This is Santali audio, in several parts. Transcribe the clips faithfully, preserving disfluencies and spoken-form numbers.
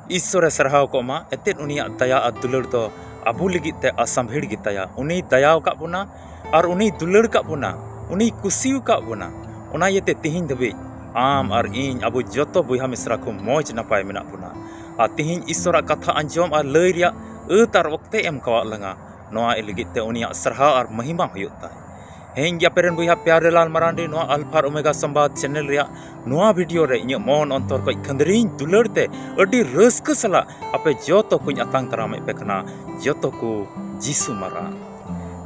ᱤᱥᱥᱚᱨᱮ ᱥᱟᱨᱦᱟᱣ ᱠᱚᱜ ᱢᱟ, ᱮᱱᱛᱮᱫ ᱩᱱᱤᱭᱟᱜ ᱫᱟᱭᱟ ᱟᱨ ᱫᱩᱞᱟᱹᱲ ᱫᱚ ᱟᱵᱚ ᱞᱟᱹᱜᱤᱫ ᱛᱮ ᱟᱥᱟᱢᱵᱷᱤᱲ ᱜᱮᱛᱟᱭᱟ᱾ ᱩᱱᱤᱭ ᱫᱟᱭᱟ ᱟᱠᱟᱫ ᱵᱚᱱᱟ ᱟᱨ ᱩᱱᱤᱭ ᱫᱩᱞᱟᱹᱲ ᱟᱠᱟᱫ ᱵᱚᱱᱟ, ᱩᱱᱤᱭ ᱠᱩᱥᱤ ᱟᱠᱟᱫ ᱵᱚᱱᱟ᱾ ᱚᱱᱟ ᱤᱭᱟᱹᱛᱮ ᱛᱤᱦᱤᱧ ᱫᱷᱟᱹᱵᱤᱡ ᱟᱢ ᱟᱨ ᱤᱧ, ᱟᱵᱚ ᱡᱚᱛᱚ ᱵᱚᱭᱦᱟ ᱢᱤᱥᱨᱟ ᱠᱚ ᱢᱚᱡᱽ ᱱᱟᱯᱟᱭ ᱢᱮᱱᱟᱜ ᱵᱚᱱᱟ᱾ ᱟᱨ ᱛᱤᱦᱤᱧ ᱤᱥᱥᱚᱨᱟᱜ ᱠᱟᱛᱷᱟ ᱟᱸᱡᱚᱢ ᱟᱨ ᱞᱟᱹᱭ ᱨᱮᱭᱟᱜ ᱟᱹᱛ ᱟᱨ ᱚᱠᱛᱮ ᱮᱢ ᱠᱟᱣᱟᱫ ᱞᱟᱝᱟ, ᱱᱚᱣᱟ ᱞᱟᱹᱜᱤᱫ ᱛᱮ ᱩᱱᱤᱭᱟᱜ ᱥᱟᱨᱦᱟᱣ ᱟᱨ ᱢᱚᱦᱤᱢᱟ ᱦᱩᱭᱩᱜ ᱛᱟᱭ᱾ ᱦᱮᱸ, ᱤᱧ ᱜᱮ ᱟᱯᱮ ᱨᱮᱱ ᱵᱚᱭᱦᱟ ᱯᱭᱟᱨᱮᱞᱟᱞ ᱢᱟᱨᱟᱱᱰᱤ, ᱱᱚᱣᱟ ᱟᱞᱯᱷᱟ ᱟᱨ ᱳᱢᱮᱜᱟ ᱥᱚᱢᱵᱟᱫ ᱪᱮᱱᱮᱞ ᱨᱮᱭᱟᱜ ᱱᱚᱣᱟ ᱵᱷᱤᱰᱤᱭᱳ ᱨᱮ ᱤᱧᱟᱹᱜ ᱢᱚᱱ ᱚᱱᱛᱚᱨ ᱠᱷᱚᱱ ᱠᱷᱟᱹᱱᱫᱽᱨᱤᱧ ᱫᱩᱞᱟᱹᱲ ᱛᱮ ᱟᱹᱰᱤ ᱨᱟᱹᱥᱠᱟᱹ ᱥᱟᱞᱟᱜ ᱟᱯᱮ ᱡᱚᱛᱚ ᱠᱚᱧ ᱟᱛᱟᱝ ᱫᱟᱨᱟᱢᱮᱫ ᱯᱮ ᱠᱟᱱᱟ᱾ ᱡᱚᱛᱚ ᱠᱚ ᱡᱤᱥᱩ ᱢᱟᱨᱟᱝ᱾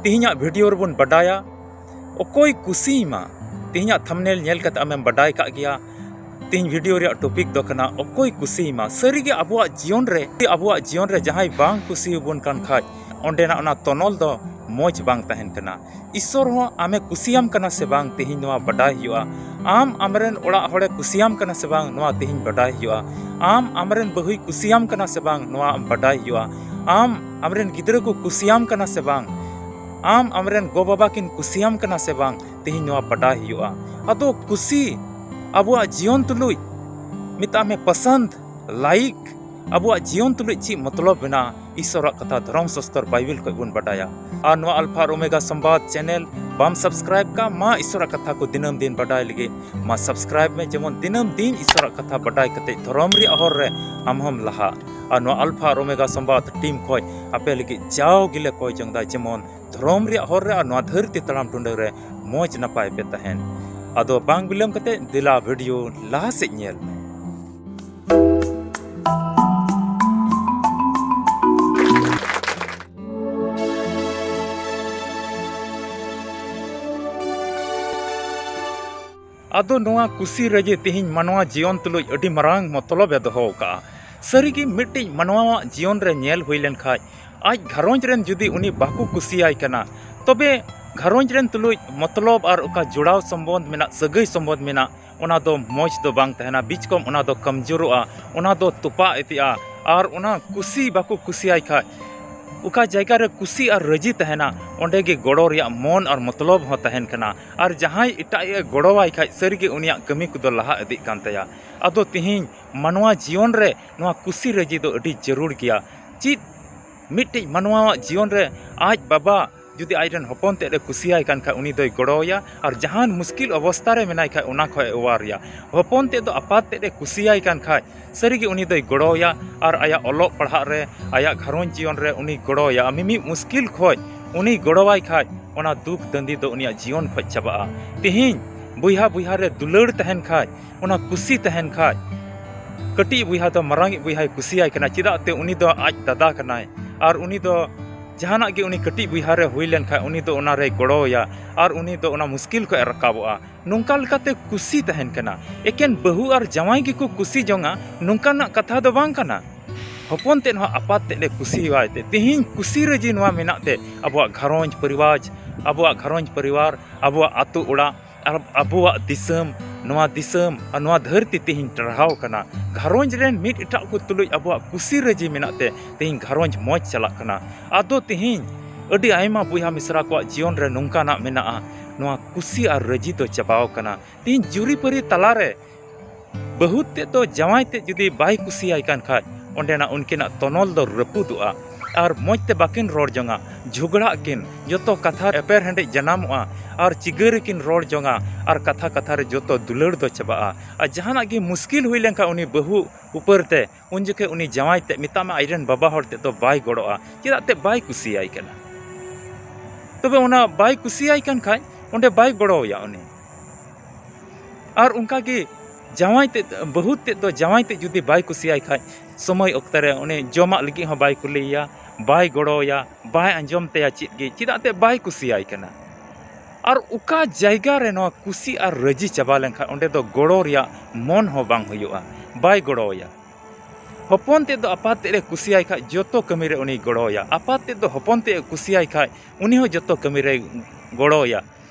ᱛᱮᱦᱮᱧᱟᱜ ᱵᱷᱤᱰᱤᱭᱳ ᱨᱮᱵᱚᱱ ᱵᱟᱰᱟᱭᱟ ᱚᱠᱚᱭ ᱠᱩᱥᱤᱭᱟᱢᱟ᱾ ᱛᱮᱦᱮᱧᱟᱜ ᱛᱷᱟᱢᱵᱱᱮᱞ ᱧᱮᱞ ᱠᱟᱛᱮ ᱟᱢᱮᱢ ᱵᱟᱰᱟᱭ ᱠᱟᱜ ᱜᱮᱭᱟ, ᱛᱮᱦᱮᱧ ᱵᱷᱤᱰᱤᱭᱳ ᱨᱮᱭᱟᱜ ᱴᱚᱯᱤᱠ ᱫᱚ ᱠᱟᱱᱟ ᱚᱠᱚᱭ ᱠᱩᱥᱤᱭᱟᱢᱟ᱾ ᱥᱟᱹᱨᱤᱜᱮ ᱟᱵᱚᱣᱟᱜ ᱡᱤᱭᱚᱱ ᱨᱮ, ᱟᱵᱚᱣᱟᱜ ᱡᱤᱭᱚᱱ ᱨᱮ ᱡᱟᱦᱟᱸᱭ ᱵᱟᱝ ᱠᱩᱥᱤᱭᱟᱵᱚᱱ ᱠᱟᱱ ᱠᱷᱟᱡ, ᱚᱸᱰᱮᱱᱟᱜ ᱚᱱᱟ ᱛᱚᱱᱚᱞ ᱫᱚ ᱢᱚᱡᱽ ᱵᱟᱝ ᱛᱟᱦᱮᱱ ᱠᱟᱱᱟ᱾ ᱤᱥᱥᱚᱨ ᱦᱚᱸ ᱟᱢᱮ ᱠᱩᱥᱤᱭᱟᱢ ᱠᱟᱱᱟ ᱥᱮ ᱵᱟᱝ, ᱛᱮᱦᱮᱧ ᱱᱚᱣᱟ ᱵᱟᱰᱟᱭ ᱦᱩᱭᱩᱜᱼᱟ᱾ ᱟᱢ ᱟᱢᱨᱮᱱ ᱚᱲᱟᱜ ᱦᱚᱲᱮ ᱠᱩᱥᱤᱭᱟᱢ ᱠᱟᱱᱟ ᱥᱮ ᱵᱟᱝ, ᱱᱚᱣᱟ ᱛᱮᱦᱮᱧ ᱵᱟᱰᱟᱭ ᱦᱩᱭᱩᱜᱼᱟ᱾ ᱟᱢ ᱟᱢᱨᱮᱱ ᱵᱟᱹᱦᱩᱭ ᱠᱩᱥᱤᱭᱟᱢ ᱠᱟᱱᱟ ᱥᱮ ᱵᱟᱝ, ᱱᱚᱣᱟ ᱟᱢ ᱵᱟᱰᱟᱭ ᱦᱩᱭᱩᱜᱼᱟ᱾ ᱟᱢ ᱟᱢᱨᱮᱱ ᱜᱤᱫᱽᱨᱟᱹ ᱠᱚ ᱠᱩᱥᱤᱭᱟᱢ ᱠᱟᱱᱟ ᱥᱮ ᱵᱟᱝ, ᱟᱢ ᱟᱢᱨᱮᱱ ᱜᱚ-ᱵᱟᱵᱟ ᱠᱤᱱ ᱠᱩᱥᱤᱭᱟᱢ ᱠᱟᱱᱟ ᱥᱮ ᱵᱟᱝ, ᱛᱮᱦᱮᱧ ᱱᱚᱣᱟ ᱵᱟᱰᱟᱭ ᱦᱩᱭᱩᱜᱼᱟ᱾ ᱟᱫᱚ ᱠᱩᱥᱤ ᱟᱵᱚᱣᱟᱜ ᱡᱤᱭᱚᱱ ᱛᱩᱞᱩᱡ, ᱢᱮᱛᱟᱜ ᱢᱮ ᱯᱟᱥᱟᱱᱫ, ᱞᱟᱭᱤᱠ, ᱟᱵᱚᱣᱟᱜ ᱡᱤᱭᱚᱱ ᱛᱩᱞᱩᱡ ᱪᱮᱫ ᱢᱚᱛᱞᱚᱵ ᱢᱮᱱᱟᱜᱼᱟ, ᱤᱥᱥᱚᱨᱟᱜ ᱠᱟᱛᱷᱟ ᱫᱷᱚᱨᱚᱢ ᱥᱟᱥᱛᱚᱨ ᱵᱟᱭᱵᱮᱞ ᱠᱷᱚᱱ ᱵᱚᱱ ᱵᱟᱰᱟᱭᱟ᱾ ᱟᱨ ᱱᱚᱣᱟ ᱟᱞᱯᱷᱟ ᱟᱨ ᱳᱢᱮᱜᱟ ᱥᱚᱢᱵᱟᱫ ᱪᱮᱱᱮᱞ ᱵᱟᱢ ᱥᱟᱵᱥᱠᱨᱟᱭᱤᱵ ᱠᱟᱜ, ᱢᱟ ᱤᱥᱥᱚᱨᱟᱜ ᱠᱟᱛᱷᱟ ᱠᱚ ᱫᱤᱱᱟᱹᱢ ᱫᱤᱱ ᱵᱟᱰᱟᱭ ᱞᱟᱹᱜᱤᱫ ᱢᱟ ᱥᱟᱵᱥᱠᱨᱟᱭᱤᱵ ᱢᱮ, ᱡᱮᱢᱚᱱ ᱫᱤᱱᱟᱹᱢ ᱫᱤᱱ ᱤᱥᱥᱚᱨᱟᱜ ᱠᱟᱛᱷᱟ ᱵᱟᱰᱟᱭ ᱠᱟᱛᱮ ᱫᱷᱚᱨᱚᱢ ᱨᱮᱭᱟᱜ ᱦᱚᱨ ᱨᱮ ᱟᱢ ᱦᱚᱸᱢ ᱞᱟᱦᱟᱜ᱾ ᱟᱨ ᱱᱚᱣᱟ ᱟᱞᱯᱷᱟ ᱟᱨ ᱳᱢᱮᱜᱟ ᱥᱚᱢᱵᱟᱫ ᱴᱤᱢ ᱠᱷᱚᱱ ᱟᱯᱮ ᱞᱟᱹᱜᱤᱫ ᱡᱟᱣ ᱜᱮᱞᱮ ᱠᱚᱭ ᱡᱚᱝ ᱫᱟ, ᱡᱮᱢᱚᱱ ᱫᱷᱚᱨᱚᱢ ᱨᱮᱭᱟᱜ ᱦᱚᱨ ᱨᱮ ᱟᱨ ᱱᱚᱣᱟ ᱫᱷᱟᱹᱨᱛᱤ ᱛᱟᱲᱟᱢ ᱴᱩᱰᱟᱹ ᱨᱮ ᱢᱚᱡᱽ ᱱᱟᱯᱟᱭ ᱯᱮ ᱛᱟᱦᱮᱱ᱾ ᱟᱫᱚ ᱵᱟᱝ ᱵᱤᱞᱚᱢ ᱠᱟᱛᱮ ᱫᱮᱞᱟ ᱵᱷᱤᱰᱤᱭᱳ ᱞᱟᱦᱟ ᱥᱮᱫ ᱧᱮᱞ ᱢᱮ᱾ ᱟᱫᱚ ᱱᱚᱣᱟ ᱠᱩᱥᱤ ᱨᱮ ᱡᱮ ᱛᱮᱦᱮᱧ ᱢᱟᱱᱣᱟ ᱡᱤᱭᱚᱱ ᱛᱩᱞᱩᱡ ᱟᱹᱰᱤ ᱢᱟᱨᱟᱝ ᱢᱚᱛᱞᱚᱵ ᱮ ᱫᱚᱦᱚ ᱟᱠᱟᱫᱼᱟ᱾ ᱥᱟᱹᱨᱤᱜᱮ ᱢᱤᱫᱴᱤᱡ ᱢᱟᱱᱣᱟᱣᱟᱜ ᱡᱤᱭᱚᱱ ᱨᱮ ᱧᱮᱞ ᱦᱩᱭ ᱞᱮᱱᱠᱷᱟᱡ, ᱟᱡ ᱜᱷᱟᱨᱚᱸᱡᱽ ᱨᱮᱱ ᱡᱩᱫᱤ ᱩᱱᱤ ᱵᱟᱠᱚ ᱠᱩᱥᱤᱭᱟᱭ ᱠᱟᱱᱟ, ᱛᱚᱵᱮ ᱜᱷᱟᱨᱚᱸᱡᱽ ᱨᱮᱱ ᱛᱩᱞᱩᱡ ᱢᱚᱛᱞᱚᱵ ᱟᱨ ᱚᱠᱟ ᱡᱚᱲᱟᱣ ᱥᱚᱢᱵᱚᱱᱫᱷ ᱢᱮᱱᱟᱜ, ᱥᱟᱹᱜᱟᱹᱭ ᱥᱚᱢᱵᱚᱱᱫᱷ ᱢᱮᱱᱟᱜ, ᱚᱱᱟ ᱫᱚ ᱢᱚᱡᱽ ᱫᱚ ᱵᱟᱝ ᱛᱟᱦᱮᱱᱟ, ᱵᱤᱪᱠᱚᱢ ᱚᱱᱟ ᱫᱚ ᱠᱟᱢᱡᱳᱨᱚᱜᱼᱟ, ᱚᱱᱟ ᱫᱚ ᱛᱚᱯᱟᱜ ᱤᱫᱤᱜᱼᱟ᱾ ᱟᱨ ᱚᱱᱟ ᱠᱩᱥᱤ ᱵᱟᱠᱚ ᱠᱩᱥᱤᱭᱟᱭ ᱠᱷᱟᱡ, ᱚᱠᱟ ᱡᱟᱭᱜᱟ ᱨᱮ ᱠᱩᱥᱤ ᱟᱨ ᱨᱟᱹᱡᱤ ᱛᱟᱦᱮᱱᱟ, ᱚᱸᱰᱮ ᱜᱮ ᱜᱚᱲᱚ ᱨᱮᱭᱟᱜ ᱢᱚᱱ ᱟᱨ ᱢᱚᱛᱞᱚᱵ ᱦᱚᱸ ᱛᱟᱦᱮᱱ ᱠᱟᱱᱟ᱾ ᱟᱨ ᱡᱟᱦᱟᱸᱭ ᱮᱴᱟᱜ ᱮ ᱜᱚᱲᱚᱣᱟᱭ ᱠᱷᱟᱡ, ᱥᱟᱹᱨᱤᱜᱮ ᱩᱱᱤᱭᱟᱜ ᱠᱟᱹᱢᱤ ᱠᱚᱫᱚ ᱞᱟᱦᱟ ᱤᱫᱤᱜ ᱠᱟᱱ ᱛᱟᱭᱟ᱾ ᱟᱫᱚ ᱛᱤᱦᱤᱧ ᱢᱟᱱᱣᱟ ᱡᱤᱭᱚᱱ ᱨᱮ ᱱᱚᱣᱟ ᱠᱩᱥᱤ ᱨᱟᱹᱡᱤ ᱫᱚ ᱟᱹᱰᱤ ᱡᱟᱹᱨᱩᱲ ᱜᱮᱭᱟ᱾ ᱪᱮᱫ ᱢᱤᱫᱴᱤᱡ ᱢᱟᱱᱣᱟᱣᱟᱜ ᱡᱤᱭᱚᱱ ᱨᱮ ᱟᱡ ᱵᱟᱵᱟ ᱡᱩᱫᱤ ᱟᱡᱨᱮᱱ ᱦᱚᱯᱚᱱ ᱛᱮᱫ ᱮ ᱠᱩᱥᱤᱭᱟᱭ ᱠᱟᱱ ᱠᱷᱟᱡ, ᱩᱱᱤ ᱫᱚᱭ ᱜᱚᱲᱚᱣᱟᱭᱟ, ᱟᱨ ᱡᱟᱦᱟᱱ ᱢᱩᱥᱠᱤᱞ ᱚᱵᱚᱥᱛᱟ ᱨᱮ ᱢᱮᱱᱟᱭ ᱠᱷᱟᱡ, ᱚᱱᱟ ᱠᱷᱚᱡ ᱮ ᱚᱣᱟᱨᱮᱭᱟ᱾ ᱦᱚᱯᱚᱱ ᱛᱮᱫ ᱫᱚ ᱟᱯᱟᱛ ᱛᱮᱫ ᱮ ᱠᱩᱥᱤᱭᱟᱭ ᱠᱟᱱ ᱠᱷᱟᱡ, ᱥᱟᱹᱨᱤᱜᱮ ᱩᱱᱤ ᱫᱚᱭ ᱜᱚᱲᱚᱣᱟᱭᱟ, ᱟᱨ ᱟᱭᱟᱜ ᱚᱞᱚᱜ ᱯᱟᱲᱦᱟᱜ ᱨᱮ, ᱟᱭᱟᱜ ᱜᱷᱟᱨᱚᱸᱡᱽ ᱡᱤᱭᱚᱱ ᱨᱮ ᱩᱱᱤ ᱜᱚᱲᱚᱣᱟᱭᱟ᱾ ᱢᱤᱢᱤᱫ ᱢᱩᱥᱠᱤᱞ ᱠᱷᱚᱡ ᱩᱱᱤ ᱜᱚᱲᱚᱣᱟᱭ ᱠᱷᱟᱡ, ᱚᱱᱟ ᱫᱩᱠ ᱫᱟᱹᱱᱫᱤ ᱫᱚ ᱩᱱᱤᱭᱟᱜ ᱡᱤᱭᱚᱱ ᱠᱷᱚᱡ ᱪᱟᱵᱟᱜᱼᱟ᱾ ᱛᱤᱦᱤᱧ ᱵᱚᱭᱦᱟ ᱵᱚᱭᱦᱟ ᱨᱮ ᱫᱩᱞᱟᱹᱲ ᱛᱟᱦᱮᱱ ᱠᱷᱟᱡ, ᱚᱱᱟ ᱠᱩᱥᱤ ᱛᱟᱦᱮᱱ ᱠᱷᱟᱡ, ᱠᱟᱹᱴᱤᱡ ᱵᱚᱭᱦᱟ ᱫᱚ ᱢᱟᱨᱟᱝᱤᱡ ᱵᱚᱭᱦᱟᱭ ᱠᱩᱥᱤᱭᱟᱭ ᱠᱟᱱᱟ, ᱪᱮᱫᱟᱜ ᱛᱮ ᱩᱱᱤ ᱫᱚ ᱟᱡ ᱫᱟᱫᱟ ᱠᱟᱱᱟᱭ, ᱟᱨ ᱩᱱᱤ ᱫᱚ ᱡᱟᱦᱟᱱᱟᱜ ᱜᱮ ᱩᱱᱤ ᱠᱟᱹᱴᱤᱡ ᱵᱚᱭᱦᱟ ᱨᱮ ᱦᱩᱭ ᱞᱮᱱᱠᱷᱟᱡ, ᱩᱱᱤ ᱫᱚ ᱚᱱᱟ ᱨᱮᱭ ᱜᱚᱲᱚᱣᱟᱭᱟ, ᱟᱨ ᱩᱱᱤ ᱫᱚ ᱚᱱᱟ ᱢᱩᱥᱠᱤᱞ ᱠᱷᱚᱡ ᱮ ᱨᱟᱠᱟᱵᱚᱜᱼᱟ᱾ ᱱᱚᱝᱠᱟ ᱞᱮᱠᱟᱛᱮ ᱠᱩᱥᱤ ᱛᱟᱦᱮᱱ ᱠᱟᱱᱟ᱾ ᱮᱠᱮᱱ ᱵᱟᱹᱦᱩ ᱟᱨ ᱡᱟᱶᱟᱭ ᱜᱮᱠᱚ ᱠᱩᱥᱤ ᱡᱚᱝᱟ, ᱱᱚᱝᱠᱟᱱᱟᱜ ᱠᱟᱛᱷᱟ ᱫᱚ ᱵᱟᱝ ᱠᱟᱱᱟ᱾ ᱦᱚᱯᱚᱱ ᱛᱮᱫ ᱦᱚᱸ ᱟᱯᱟᱛ ᱛᱮᱫ ᱮ ᱠᱩᱥᱤᱣᱟᱭ ᱛᱮ, ᱛᱤᱦᱤᱧ ᱠᱩᱥᱤ ᱨᱟᱹᱡᱤ ᱱᱚᱣᱟ ᱢᱮᱱᱟᱜ ᱛᱮ ᱟᱵᱚᱣᱟᱜ ᱜᱷᱟᱨᱚᱸᱡᱽ ᱯᱚᱨᱤᱵᱟᱨ, ᱟᱵᱚᱣᱟᱜ ᱜᱷᱟᱨᱚᱸᱡᱽ ᱯᱚᱨᱤᱵᱟᱨ, ᱟᱵᱚᱣᱟᱜ ᱟᱛᱳ ᱚᱲᱟᱜ, ᱟᱨ ᱟᱵᱚᱣᱟᱜ ᱫᱤᱥᱚᱢ, ᱱᱚᱣᱟ ᱫᱤᱥᱚᱢ ᱟᱨ ᱱᱚᱣᱟ ᱫᱷᱟᱹᱨᱛᱤ ᱛᱤᱦᱤᱧ ᱴᱟᱨᱦᱟᱣ ᱠᱟᱱᱟ᱾ ᱜᱷᱟᱨᱚᱸᱡᱽ ᱨᱮᱱ ᱢᱤᱫ ᱮᱴᱟᱜ ᱠᱚ ᱛᱩᱞᱩᱡ ᱟᱵᱚᱣᱟᱜ ᱠᱩᱥᱤ ᱨᱟᱹᱡᱤ ᱢᱮᱱᱟᱜ ᱛᱮ ᱛᱤᱦᱤᱧ ᱜᱷᱟᱨᱚᱸᱡᱽ ᱢᱚᱡᱽ ᱪᱟᱞᱟᱜ ᱠᱟᱱᱟ᱾ ᱟᱫᱚ ᱛᱤᱦᱤᱧ ᱟᱹᱰᱤ ᱟᱭᱢᱟ ᱵᱚᱭᱦᱟ ᱢᱤᱥᱨᱟ ᱠᱚᱣᱟᱜ ᱡᱤᱭᱚᱱ ᱨᱮ ᱱᱚᱝᱠᱟᱱᱟᱜ ᱢᱮᱱᱟᱜᱼᱟ, ᱱᱚᱣᱟ ᱠᱩᱥᱤ ᱟᱨ ᱨᱟᱹᱡᱤ ᱫᱚ ᱪᱟᱵᱟᱣ ᱠᱟᱱᱟ᱾ ᱛᱤᱦᱤᱧ ᱡᱩᱨᱤᱯᱟᱹᱨᱤ ᱛᱟᱞᱟᱨᱮ ᱵᱟᱹᱦᱩ ᱛᱮᱫ ᱫᱚ ᱡᱟᱶᱟᱭ ᱛᱮᱫ ᱡᱩᱫᱤ ᱵᱟᱭ ᱠᱩᱥᱤᱭᱟᱭ ᱠᱟᱱ ᱠᱷᱟᱡ, ᱚᱸᱰᱮᱱᱟᱜ ᱩᱱᱠᱤᱱᱟᱜ ᱛᱚᱱᱚᱞ ᱫᱚ ᱨᱟᱹᱯᱩᱫᱚᱜᱼᱟ᱾ ᱟᱨ ᱢᱚᱡᱽ ᱛᱮ ᱵᱟᱹᱠᱤᱱ ᱨᱚᱲ ᱡᱚᱝᱟ, ᱡᱷᱚᱜᱽᱲᱟᱜ ᱠᱤᱱ, ᱡᱚᱛᱚ ᱠᱟᱛᱷᱟ ᱮᱯᱮᱨ ᱦᱮᱸᱰᱮᱡ ᱡᱟᱱᱟᱢᱚᱜᱼᱟ᱾ ᱟᱨ ᱪᱤᱜᱟᱹᱨ ᱨᱮᱠᱤᱱ ᱨᱚᱲ ᱡᱚᱝᱟ, ᱟᱨ ᱠᱟᱛᱷᱟ ᱠᱟᱛᱷᱟ ᱨᱮ ᱡᱚᱛᱚ ᱫᱩᱞᱟᱹᱲ ᱫᱚ ᱪᱟᱵᱟᱜᱼᱟ᱾ ᱟᱨ ᱡᱟᱦᱟᱱᱟᱜ ᱜᱮ ᱢᱩᱥᱠᱤᱞ ᱦᱩᱭ ᱞᱮᱱᱠᱷᱟᱱ, ᱩᱱᱤ ᱵᱟᱹᱦᱩ ᱩᱯᱟᱹᱨ ᱛᱮ, ᱩᱱ ᱡᱚᱠᱷᱮᱡ ᱩᱱᱤ ᱡᱟᱶᱟᱭ ᱛᱮᱫ, ᱢᱮᱛᱟᱜ ᱢᱮ ᱟᱡᱨᱮᱱ ᱵᱟᱵᱟ ᱦᱚᱲ ᱛᱮᱫ ᱫᱚ ᱵᱟᱭ ᱜᱚᱲᱚᱜᱼᱟ᱾ ᱪᱮᱫᱟᱜ ᱛᱮ ᱵᱟᱭ ᱠᱩᱥᱤᱭᱟᱭ ᱠᱟᱱᱟ᱾ ᱛᱚᱵᱮ ᱚᱱᱟ ᱵᱟᱭ ᱠᱩᱥᱤᱭᱟᱭ ᱠᱟᱱ ᱠᱷᱟᱡ, ᱚᱸᱰᱮ ᱵᱟᱭ ᱜᱚᱲᱚᱣᱟᱭᱟ ᱩᱱᱤ᱾ ᱟᱨ ᱚᱱᱠᱟ ᱜᱮ ᱡᱟᱶᱟᱭ ᱛᱮᱫ, ᱵᱟᱹᱦᱩ ᱛᱮᱫ ᱫᱚ ᱡᱟᱶᱟᱭ ᱛᱮᱫ ᱡᱩᱫᱤ ᱵᱟᱭ ᱠᱩᱥᱤᱭᱟᱭ ᱠᱷᱟᱡ, ᱥᱚᱢᱚᱭ ᱚᱠᱛᱮ ᱨᱮ ᱩᱱᱤ ᱡᱚᱢᱟᱜ ᱞᱟᱹᱜᱤᱫ ᱦᱚᱸ ᱵᱟᱭ ᱠᱩᱞᱤᱭᱮᱭᱟ, ᱵᱟᱭ ᱜᱚᱲᱚᱣᱟᱭᱟ, ᱵᱟᱭ ᱟᱸᱡᱚᱢ ᱛᱟᱭᱟ ᱪᱮᱫ ᱜᱮ, ᱪᱮᱫᱟᱜ ᱛᱮ ᱵᱟᱭ ᱠᱩᱥᱤᱭᱟᱭ ᱠᱟᱱᱟ᱾ ᱟᱨ ᱚᱠᱟ ᱡᱟᱭᱜᱟ ᱨᱮ ᱱᱚᱣᱟ ᱠᱩᱥᱤ ᱟᱨ ᱨᱟᱹᱡᱤ ᱪᱟᱵᱟ ᱞᱮᱱᱠᱷᱟᱱ, ᱚᱸᱰᱮ ᱫᱚ ᱜᱚᱲᱚ ᱨᱮᱭᱟᱜ ᱢᱚᱱ ᱦᱚᱸ ᱵᱟᱝ ᱦᱩᱭᱩᱜᱼᱟ, ᱵᱟᱭ ᱜᱚᱲᱚᱣᱟᱭᱟ᱾ ᱦᱚᱯᱚᱱ ᱛᱮᱫ ᱫᱚ ᱟᱯᱟᱛ ᱛᱮᱫ ᱮ ᱠᱩᱥᱤᱭᱟᱭ ᱠᱷᱟᱡ, ᱡᱚᱛᱚ ᱠᱟᱹᱢᱤ ᱨᱮ ᱩᱱᱤᱭ ᱜᱚᱲᱚᱣᱟᱭᱟ᱾ ᱟᱯᱟᱛ ᱛᱮᱫ ᱫᱚ ᱦᱚᱯᱚᱱ ᱛᱮᱫ ᱮ ᱠᱩᱥᱤᱭᱟᱭ ᱠᱷᱟᱡ, ᱩᱱᱤ ᱦᱚᱸ ᱡᱚᱛᱚ ᱠᱟᱹᱢᱤ ᱨᱮᱭ ᱜᱚᱲᱚᱣᱟᱭᱟ᱾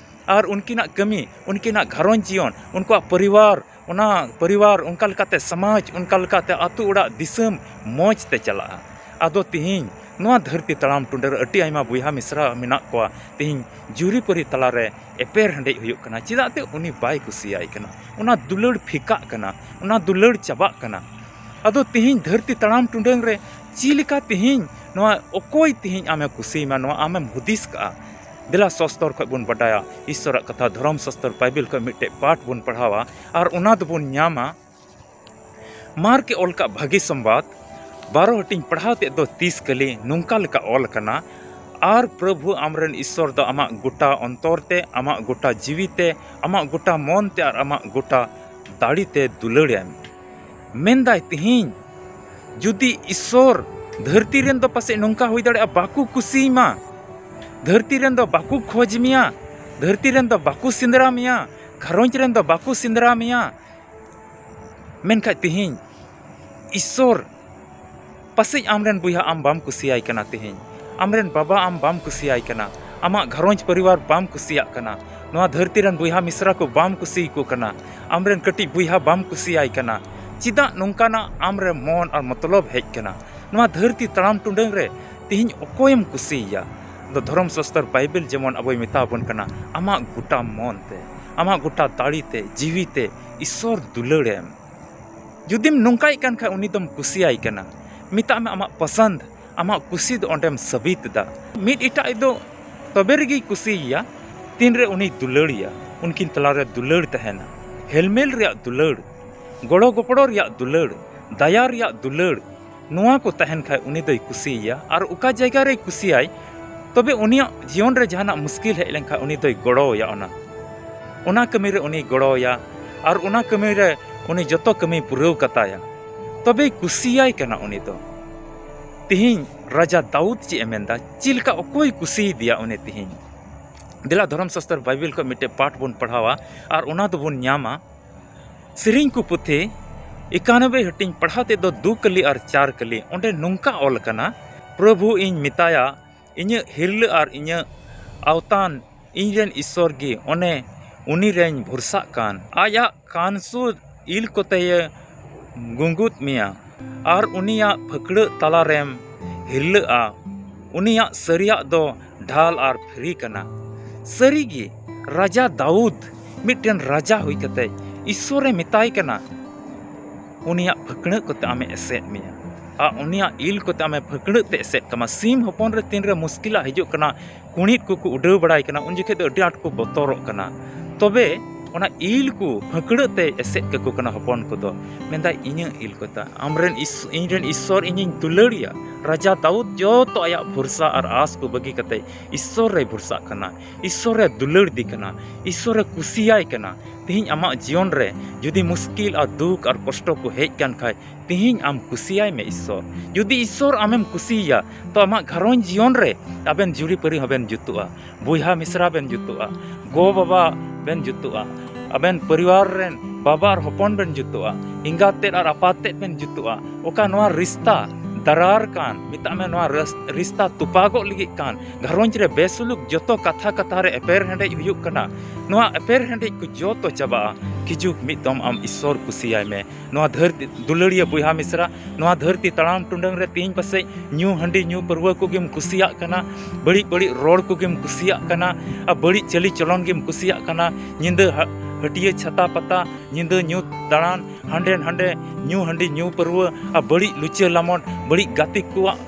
ᱟᱨ ᱩᱱᱠᱤᱱᱟᱜ ᱠᱟᱹᱢᱤ, ᱩᱱᱠᱤᱱᱟᱜ ᱜᱷᱟᱨᱚᱸᱡᱽ ᱡᱤᱭᱚᱱ, ᱩᱱᱠᱩᱣᱟᱜ ᱯᱚᱨᱤᱵᱟᱨ, ᱚᱱᱟ ᱯᱚᱨᱤᱵᱟᱨ, ᱚᱱᱠᱟ ᱞᱮᱠᱟᱛᱮ ᱥᱚᱢᱟᱡᱽ, ᱚᱱᱠᱟ ᱞᱮᱠᱟᱛᱮ ᱟᱹᱛᱩ ᱚᱲᱟᱜ ᱫᱤᱥᱚᱢ ᱢᱚᱡᱽ ᱛᱮ ᱪᱟᱞᱟᱜᱼᱟ᱾ ᱟᱫᱚ ᱛᱤᱦᱤᱧ ᱱᱚᱣᱟ ᱫᱷᱟᱹᱨᱛᱤ ᱛᱟᱲᱟᱢ ᱴᱩᱸᱰᱟᱹ ᱨᱮ ᱟᱹᱰᱤ ᱟᱭᱢᱟ ᱵᱚᱭᱦᱟ ᱢᱤᱥᱨᱟ ᱢᱮᱱᱟᱜ ᱠᱚᱣᱟ, ᱛᱮᱦᱮᱧ ᱡᱩᱨᱤᱯᱟᱹᱨᱤ ᱛᱟᱞᱟᱨᱮ ᱮᱯᱮᱨ ᱦᱮᱸᱰᱮᱡ ᱦᱩᱭᱩᱜ ᱠᱟᱱᱟ᱾ ᱪᱮᱫᱟᱜ ᱛᱮ ᱩᱱᱤ ᱵᱟᱭ ᱠᱩᱥᱤᱭᱟᱭ ᱠᱟᱱᱟ? ᱚᱱᱟ ᱫᱩᱞᱟᱹᱲ ᱯᱷᱤᱠᱟᱜ ᱠᱟᱱᱟ, ᱚᱱᱟ ᱫᱩᱞᱟᱹᱲ ᱪᱟᱵᱟᱜ ᱠᱟᱱᱟ᱾ ᱟᱫᱚ ᱛᱮᱦᱮᱧ ᱫᱷᱟᱹᱨᱛᱤ ᱛᱟᱲᱟᱢ ᱴᱩᱸᱰᱟᱹᱝ ᱨᱮ ᱪᱮᱫ ᱞᱮᱠᱟ ᱛᱮᱦᱮᱧ ᱱᱚᱣᱟ ᱚᱠᱚᱭ ᱛᱮᱦᱮᱧ ᱟᱢᱮ ᱠᱩᱥᱤᱭᱟᱢᱟ, ᱱᱚᱣᱟ ᱟᱢᱮᱢ ᱦᱩᱫᱤᱥ ᱠᱟᱜᱼᱟ? ᱫᱮᱞᱟ ᱥᱚᱥᱛᱚᱨ ᱠᱷᱚᱡ ᱵᱚᱱ ᱵᱟᱰᱟᱭᱟ, ᱤᱥᱥᱚᱨᱟᱜ ᱠᱟᱛᱷᱟ ᱫᱷᱚᱨᱚᱢ ᱥᱚᱥᱛᱚᱨ ᱵᱟᱭᱵᱮᱞ ᱠᱷᱚᱡ ᱢᱤᱫᱴᱮᱡ ᱯᱟᱴ ᱵᱚᱱ ᱯᱟᱲᱦᱟᱣᱟ ᱟᱨ ᱚᱱᱟ ᱫᱚᱵᱚᱱ ᱧᱟᱢᱟ᱾ ᱢᱟᱨᱠ ᱮ ᱚᱞ ᱠᱟᱜ ᱵᱷᱟᱹᱜᱤ ᱥᱚᱢᱵᱟᱫ ᱵᱟᱨᱚ ᱦᱟᱹᱴᱤᱧ ᱯᱟᱲᱦᱟᱣ ᱛᱮᱫ ᱫᱚ ᱛᱤᱥ ᱠᱟᱹᱞᱤ ᱱᱚᱝᱠᱟ ᱞᱮᱠᱟ ᱚᱞ ᱟᱠᱟᱱᱟ, "ᱟᱨ ᱯᱨᱚᱵᱷᱩ ᱟᱢᱨᱮᱱ ᱤᱥᱥᱚᱨ ᱫᱚ ᱟᱢᱟᱜ ᱜᱚᱴᱟ ᱚᱱᱛᱚᱨ ᱛᱮ, ᱟᱢᱟᱜ ᱜᱚᱴᱟ ᱡᱤᱣᱤ ᱛᱮ, ᱟᱢᱟᱜ ᱜᱚᱴᱟ ᱢᱚᱱ ᱛᱮ ᱟᱨ ᱟᱢᱟᱜ ᱜᱚᱴᱟ ᱫᱟᱲᱮ ᱛᱮ ᱫᱩᱞᱟᱹᱲᱮᱢ᱾" ᱢᱮᱱᱫᱟᱭ ᱛᱮᱦᱮᱧ ᱡᱩᱫᱤ ᱤᱥᱥᱚᱨ, ᱫᱷᱟᱹᱨᱛᱤ ᱨᱮᱱ ᱫᱚ ᱯᱟᱥᱮᱡ ᱱᱚᱝᱠᱟ ᱦᱩᱭ ᱫᱟᱲᱮᱭᱟᱜᱼᱟ ᱵᱟᱠᱚ ᱠᱩᱥᱤᱭᱟᱢᱟ, ᱫᱷᱟᱹᱨᱛᱤ ᱨᱮᱱ ᱫᱚ ᱵᱟᱠᱚ ᱠᱷᱚᱡᱽ ᱢᱮᱭᱟ, ᱫᱷᱟᱹᱨᱛᱤ ᱨᱮᱱ ᱫᱚ ᱵᱟᱠᱚ ᱥᱮᱸᱫᱽᱨᱟ ᱢᱮᱭᱟ, ᱜᱷᱟᱨᱚᱸᱡᱽ ᱨᱮᱱ ᱫᱚ ᱵᱟᱠᱚ ᱥᱮᱸᱫᱽᱨᱟ ᱢᱮᱭᱟ, ᱢᱮᱱᱠᱷᱟᱡ ᱛᱮᱦᱮᱧ ᱤᱥᱥᱚᱨ ᱯᱟᱥᱮᱡ ᱟᱢᱨᱮᱱ ᱵᱚᱭᱦᱟ ᱟᱢ ᱵᱟᱢ ᱠᱩᱥᱤᱭᱟᱭ ᱠᱟᱱᱟ, ᱛᱮᱦᱮᱧ ᱟᱢᱨᱮᱱ ᱵᱟᱵᱟ ᱟᱢ ᱵᱟᱢ ᱠᱩᱥᱤᱭᱟᱭ ᱠᱟᱱᱟ, ᱟᱢᱟᱜ ᱜᱷᱟᱨᱚᱸᱡᱽ ᱯᱚᱨᱤᱵᱟᱨ ᱵᱟᱢ ᱠᱩᱥᱤᱭᱟᱜ ᱠᱟᱱᱟ, ᱱᱚᱣᱟ ᱫᱷᱟᱹᱨᱛᱤ ᱨᱮᱱ ᱵᱚᱭᱦᱟ ᱢᱤᱥᱨᱟ ᱠᱚ ᱵᱟᱢ ᱠᱩᱥᱤᱭᱟᱠᱚ ᱠᱟᱱᱟ, ᱟᱢᱨᱮᱱ ᱠᱟᱹᱴᱤᱡ ᱵᱚᱭᱦᱟ ᱵᱟᱢ ᱠᱩᱥᱤᱭᱟᱭ ᱠᱟᱱᱟ, ᱪᱮᱫᱟᱜ ᱱᱚᱝᱠᱟᱱᱟᱜ ᱟᱢᱨᱮ ᱢᱚᱱ ᱟᱨ ᱢᱚᱛᱞᱚᱵ ᱦᱮᱡ ᱠᱟᱱᱟ? ᱱᱚᱣᱟ ᱫᱷᱟᱹᱨᱛᱤ ᱛᱟᱲᱟᱢ ᱴᱩᱰᱟᱹᱝ ᱨᱮ ᱛᱮᱦᱮᱧ ᱚᱠᱚᱭᱮᱢ ᱠᱩᱥᱤᱭᱟᱭᱟ? ᱫᱚ ᱫᱷᱚᱨᱚᱢ ᱥᱟᱥᱛᱚᱨ ᱵᱟᱭᱵᱮᱞ ᱡᱮᱢᱚᱱ ᱟᱵᱚᱭ ᱢᱮᱛᱟ ᱵᱚᱱ ᱠᱟᱱᱟ, ᱟᱢᱟᱜ ᱜᱚᱴᱟ ᱢᱚᱱ ᱛᱮ, ᱟᱢᱟᱜ ᱜᱚᱴᱟ ᱫᱟᱲᱮ ᱛᱮ, ᱡᱤᱣᱤ ᱛᱮ ᱤᱥᱥᱚᱨ ᱫᱩᱞᱟᱹᱲᱮᱢ᱾ ᱡᱩᱫᱤᱢ ᱱᱚᱝᱠᱟᱭ ᱠᱟᱱ ᱠᱷᱟᱡ ᱩᱱᱤ ᱫᱚᱢ ᱠᱩᱥᱤᱭᱟᱭ ᱠᱟᱱᱟ᱾ ᱢᱮᱛᱟᱜ ᱢᱮ ᱟᱢᱟᱜ ᱯᱚᱥᱚᱱᱫ, ᱟᱢᱟᱜ ᱠᱩᱥᱤ ᱫᱚ ᱚᱸᱰᱮᱢ ᱥᱟᱹᱵᱤᱛ ᱮᱫᱟ᱾ ᱢᱤᱫ ᱮᱴᱟᱜ ᱫᱚ ᱛᱚᱵᱮ ᱨᱮᱜᱮᱭ ᱠᱩᱥᱤᱭᱟᱭᱟ, ᱛᱤᱱᱨᱮ ᱩᱱᱤ ᱫᱩᱞᱟᱹᱲᱤᱭᱟ, ᱩᱱᱠᱤᱱ ᱛᱟᱞᱟᱨᱮ ᱫᱩᱞᱟᱹᱲ ᱛᱟᱦᱮᱱᱟ, ᱦᱮᱞᱢᱮᱞ ᱨᱮᱭᱟᱜ ᱫᱩᱞᱟᱹᱲ, ᱜᱚᱲᱚ ᱜᱚᱯᱚᱲᱚ ᱨᱮᱭᱟᱜ ᱫᱩᱞᱟᱹᱲ, ᱫᱟᱭᱟ ᱨᱮᱭᱟᱜ ᱫᱩᱞᱟᱹᱲ, ᱱᱚᱣᱟ ᱠᱚ ᱛᱟᱦᱮᱱ ᱠᱷᱟᱡ ᱩᱱᱤ ᱫᱚᱭ ᱠᱩᱥᱤᱭᱟᱭᱟ᱾ ᱟᱨ ᱚᱠᱟ ᱡᱟᱭᱜᱟ ᱨᱮᱭ ᱠᱩᱥᱤᱭᱟᱭ, ᱛᱚᱵᱮ ᱩᱱᱤᱭᱟᱜ ᱡᱤᱭᱚᱱ ᱨᱮ ᱡᱟᱦᱟᱱᱟᱜ ᱢᱩᱥᱠᱤᱞ ᱦᱮᱡ ᱞᱮᱱᱠᱷᱟᱡ ᱩᱱᱤ ᱫᱚᱭ ᱜᱚᱲᱚᱣᱟᱭᱟ᱾ ᱚᱱᱟ, ᱚᱱᱟ ᱠᱟᱹᱢᱤ ᱨᱮ ᱩᱱᱤᱭ ᱜᱚᱲᱚᱣᱟᱭᱟ ᱟᱨ ᱚᱱᱟ ᱠᱟᱹᱢᱤ ᱨᱮ ᱩᱱᱤ ᱡᱚᱛᱚ ᱠᱟᱹᱢᱤᱭ ᱯᱩᱨᱟᱹᱣ ᱠᱟᱛᱟᱭᱟ, ᱛᱚᱵᱮᱭ ᱠᱩᱥᱤᱭᱟᱭ ᱠᱟᱱᱟ ᱩᱱᱤ ᱫᱚ᱾ ᱛᱮᱦᱮᱧ ᱨᱟᱡᱟ ᱫᱟᱣᱩᱫ ᱪᱮᱫ ᱮ ᱢᱮᱱᱫᱟ, ᱪᱮᱫ ᱞᱮᱠᱟ ᱚᱠᱚᱭ ᱠᱩᱥᱤᱭᱮᱫᱮᱭᱟ ᱩᱱᱤ ᱛᱮᱦᱮᱧ? ᱫᱮᱞᱟ ᱫᱷᱚᱨᱚᱢ ᱥᱟᱥᱛᱚᱨ ᱵᱟᱭᱵᱮᱞ ᱠᱷᱚᱱ ᱢᱤᱫᱴᱮᱡ ᱯᱟᱴ ᱵᱚᱱ ᱯᱟᱲᱦᱟᱣᱟ ᱟᱨ ᱚᱱᱟ ᱫᱚᱵᱚᱱ ᱧᱟᱢᱟ᱾ ᱥᱮᱨᱮᱧ ᱠᱚ ᱯᱩᱛᱷᱤ ᱮᱠᱟᱱᱚᱵᱵᱳᱭ ᱦᱟᱹᱴᱤᱧ ᱯᱟᱲᱦᱟᱣ ᱛᱮᱫ ᱫᱚ ᱫᱩ ᱠᱟᱹᱞᱤ ᱟᱨ ᱪᱟᱨ ᱠᱟᱹᱞᱤ, ᱚᱸᱰᱮ ᱱᱚᱝᱠᱟ ᱚᱞ ᱟᱠᱟᱱᱟ, "ᱯᱨᱚᱵᱷᱩ ᱤᱧ ᱢᱮᱛᱟᱭᱟ, ᱤᱧᱟᱹᱜ ᱦᱤᱨᱞᱟᱹ ᱟᱨ ᱤᱧᱟᱹᱜ ᱟᱣᱛᱟᱱ, ᱤᱧ ᱨᱮᱱ ᱤᱥᱥᱚᱨ ᱜᱮ, ᱚᱱᱮ ᱩᱱᱤ ᱨᱮᱧ ᱵᱷᱚᱨᱥᱟᱜ ᱠᱟᱱ᱾ ᱟᱡᱟᱜ ᱠᱟᱱᱥᱩ ᱤᱞ ᱠᱚᱛᱮᱭᱮ ᱜᱩᱸᱜᱩᱫ ᱢᱮᱭᱟ ᱟᱨ ᱩᱱᱤᱭᱟᱜ ᱯᱷᱟᱹᱠᱲᱟᱹᱜ ᱛᱟᱞᱟᱨᱮᱢ ᱦᱤᱨᱞᱟᱹᱜᱼᱟ, ᱩᱱᱤᱭᱟᱜ ᱥᱟᱹᱨᱤᱭᱟᱜ ᱫᱚ ᱰᱷᱟᱞ ᱟᱨ ᱯᱷᱤᱨᱤ ᱠᱟᱱᱟ᱾ ᱥᱟᱹᱨᱤᱜᱮ, ᱨᱟᱡᱟ ᱫᱟᱣᱩᱫ ᱢᱤᱫᱴᱮᱱ ᱨᱟᱡᱟ ᱦᱩᱭ ᱠᱟᱛᱮ ᱤᱥᱥᱚᱨᱮ ᱢᱮᱛᱟᱭ ᱠᱟᱱᱟ, ᱩᱱᱤᱭᱟᱜ ᱯᱷᱟᱹᱠᱲᱟᱹᱜ ᱠᱚᱛᱮ ᱟᱢᱮ ᱮᱥᱮᱫ ᱢᱮᱭᱟ᱾ ᱟᱨ ᱩᱱᱤᱭᱟᱜ ᱤᱞ ᱠᱚᱛᱮ ᱟᱢᱮ ᱯᱷᱟᱹᱠᱲᱟᱹᱜ ᱛᱮ ᱮᱥᱮᱫ ᱠᱟᱢᱟ᱾ ᱥᱤᱢ ᱦᱚᱯᱚᱱ ᱨᱮ ᱛᱤᱱᱨᱮ ᱢᱩᱥᱠᱤᱞᱟᱜ ᱦᱤᱡᱩᱜ ᱠᱟᱱᱟ, ᱠᱩᱬᱤᱫ ᱠᱚᱠᱚ ᱩᱰᱟᱹᱣ ᱵᱟᱲᱟᱭ ᱠᱟᱱᱟ, ᱩᱱ ᱡᱚᱠᱷᱮᱡ ᱫᱚ ᱟᱹᱰᱤ ᱟᱸᱴ ᱠᱚ ᱵᱚᱛᱚᱨᱚᱜ ᱠᱟᱱᱟ᱾ ᱛᱚᱵᱮ ᱚᱱᱟ ᱤᱞ ᱠᱚ ᱯᱷᱟᱹᱠᱲᱟᱹᱜ ᱛᱮ ᱮᱥᱮᱫ ᱠᱟᱠᱚ ᱠᱟᱱᱟ ᱦᱚᱯᱚᱱ ᱠᱚᱫᱚ᱾ ᱢᱮᱱᱫᱟᱭ, "ᱤᱧᱟᱹᱜ ᱤᱞ ᱠᱚᱛᱟ, ᱟᱢᱨᱮᱱ ᱤᱥ-, ᱤᱧᱨᱮᱱ ᱤᱥᱥᱚᱨ ᱤᱧᱤᱧ ᱫᱩᱞᱟᱹᱲᱤᱭᱟ, ᱨᱟᱡᱟ ᱫᱟᱣᱩᱫ ᱡᱚᱛᱚ ᱟᱭᱟᱜ ᱵᱷᱚᱨᱥᱟ ᱟᱨ ᱟᱸᱥ ᱠᱚ ᱵᱟᱹᱜᱤ ᱠᱟᱛᱮ ᱤᱥᱥᱚᱨ ᱨᱮᱭ ᱵᱷᱚᱨᱥᱟᱜ ᱠᱟᱱᱟ, ᱤᱥᱥᱚᱨ ᱨᱮ ᱫᱩᱞᱟᱹᱲ ᱫᱤ ᱠᱟᱱᱟ, ᱤᱥᱥᱚᱨ ᱨᱮ ᱠᱩᱥᱤᱭᱟᱭ ᱠᱟᱱᱟ᱾ ᱛᱮᱦᱮᱧ ᱟᱢᱟᱜ ᱡᱤᱭᱚᱱ ᱨᱮ ᱡᱩᱫᱤ ᱢᱩᱥᱠᱤᱞ ᱟᱨ ᱫᱩᱠ ᱟᱨ ᱠᱚᱥᱴᱚ ᱠᱚ ᱦᱮᱡ ᱠᱟᱱ ᱠᱷᱟᱡ, ᱛᱮᱦᱮᱧ ᱟᱢ ᱠᱩᱥᱤᱭᱟᱭ ᱢᱮ ᱤᱥᱥᱚᱨ᱾ ᱡᱩᱫᱤ ᱤᱥᱥᱚᱨ ᱟᱢᱮᱢ ᱠᱩᱥᱤᱭᱟᱭᱟ, ᱛᱚ ᱟᱢᱟᱜ ᱜᱷᱟᱨᱚᱸᱡᱽ ᱡᱤᱭᱚᱱ ᱨᱮ ᱟᱵᱮᱱ ᱡᱩᱨᱤᱯᱟᱹᱨᱤ ᱦᱚᱸᱵᱮᱱ ᱡᱩᱛᱩᱜᱼᱟ, ᱵᱚᱭᱦᱟ ᱢᱤᱥᱨᱟ ᱵᱮᱱ ᱡᱩᱛᱩᱜᱼᱟ, ᱜᱚ ᱵᱟᱵᱟ ᱵᱮᱱ ᱡᱩᱛᱩᱜᱼᱟ, ᱟᱵᱮᱱ ᱯᱚᱨᱤᱵᱟᱨ ᱨᱮᱱ ᱵᱟᱵᱟ ᱟᱨ ᱦᱚᱯᱚᱱ ᱵᱮᱱ ᱡᱩᱛᱩᱜᱼᱟ, ᱮᱸᱜᱟᱛ ᱛᱮᱫ ᱟᱨ ᱟᱯᱟᱛ ᱛᱮᱫ ᱵᱮᱱ ᱡᱩᱛᱩᱜᱼᱟ᱾ ᱚᱠᱟ ᱱᱚᱣᱟ ᱨᱤᱥᱛᱟ ᱫᱟᱨᱟᱨ ᱠᱟᱱ, ᱢᱮᱛᱟᱜ ᱢᱮ ᱱᱚᱣᱟ ᱨᱟᱹᱥ-, ᱨᱤᱥᱛᱟ ᱛᱚᱯᱟᱜᱚᱜ ᱞᱟᱹᱜᱤᱫ ᱠᱟᱱ, ᱜᱷᱟᱨᱚᱸᱡᱽ ᱨᱮ ᱵᱮᱥᱩᱞᱩᱠ ᱡᱚᱛᱚ ᱠᱟᱛᱷᱟ ᱠᱟᱛᱷᱟ ᱨᱮ ᱮᱯᱮᱨ ᱦᱮᱸᱰᱮᱡ ᱦᱩᱭᱩᱜ ᱠᱟᱱᱟ, ᱱᱚᱣᱟ ᱮᱯᱮᱨ ᱦᱮᱸᱰᱮᱡ ᱠᱚ ᱡᱚᱛᱚ ᱪᱟᱵᱟᱜᱼᱟ᱾ ᱠᱤᱡᱩᱜ ᱢᱤᱫ ᱫᱚᱢ ᱟᱢ ᱤᱥᱥᱚᱨ ᱠᱩᱥᱤᱭᱟᱭ ᱢᱮ᱾ ᱱᱚᱣᱟ ᱫᱷᱟᱹᱨᱛᱤ, ᱫᱩᱞᱟᱹᱲᱤᱭᱟᱹ ᱵᱚᱭᱦᱟ ᱢᱤᱥᱨᱟ, ᱱᱚᱣᱟ ᱫᱷᱟᱹᱨᱛᱤ ᱛᱟᱲᱟᱢ ᱴᱩᱰᱟᱹᱝ ᱨᱮ ᱛᱮᱦᱮᱧ ᱯᱟᱥᱮᱡ ᱧᱩ ᱦᱟᱺᱰᱤ ᱧᱩ ᱯᱟᱹᱨᱣᱟᱹ ᱠᱚᱜᱮᱢ ᱠᱩᱥᱤᱭᱟᱜ ᱠᱟᱱᱟ, ᱵᱟᱹᱲᱤᱡ ᱵᱟᱹᱲᱤᱡ ᱨᱚᱲ ᱠᱚᱜᱮᱢ ᱠᱩᱥᱤᱭᱟᱜ ᱠᱟᱱᱟ, ᱟᱨ ᱵᱟᱹᱲᱤᱡ ᱪᱟᱹᱞᱤ ᱪᱚᱞᱚᱱ ᱜᱮᱢ ᱠᱩᱥᱤᱭᱟᱜ ᱠᱟᱱᱟ᱾ ᱧᱤᱫᱟᱹ ᱦᱟ-, ᱦᱟᱹᱴᱤᱭᱟᱹ ᱪᱷᱟᱛᱟ ᱯᱟᱛᱟ, ᱧᱤᱫᱟᱹ ᱧᱩ ᱫᱟᱬᱟᱱ, ᱦᱟᱸᱰᱮ ᱱᱟᱸᱰᱮ ᱧᱩ ᱦᱟᱺᱰᱤ ᱧᱩ ᱯᱟᱹᱨᱣᱟᱹ, ᱟᱨ ᱵᱟᱹᱲᱤᱡ ᱞᱩᱪᱟᱹ ᱞᱟᱢᱚᱴ, ᱵᱟᱹᱲᱤᱡ ᱜᱟᱛᱮ ᱠᱚᱣᱟᱜ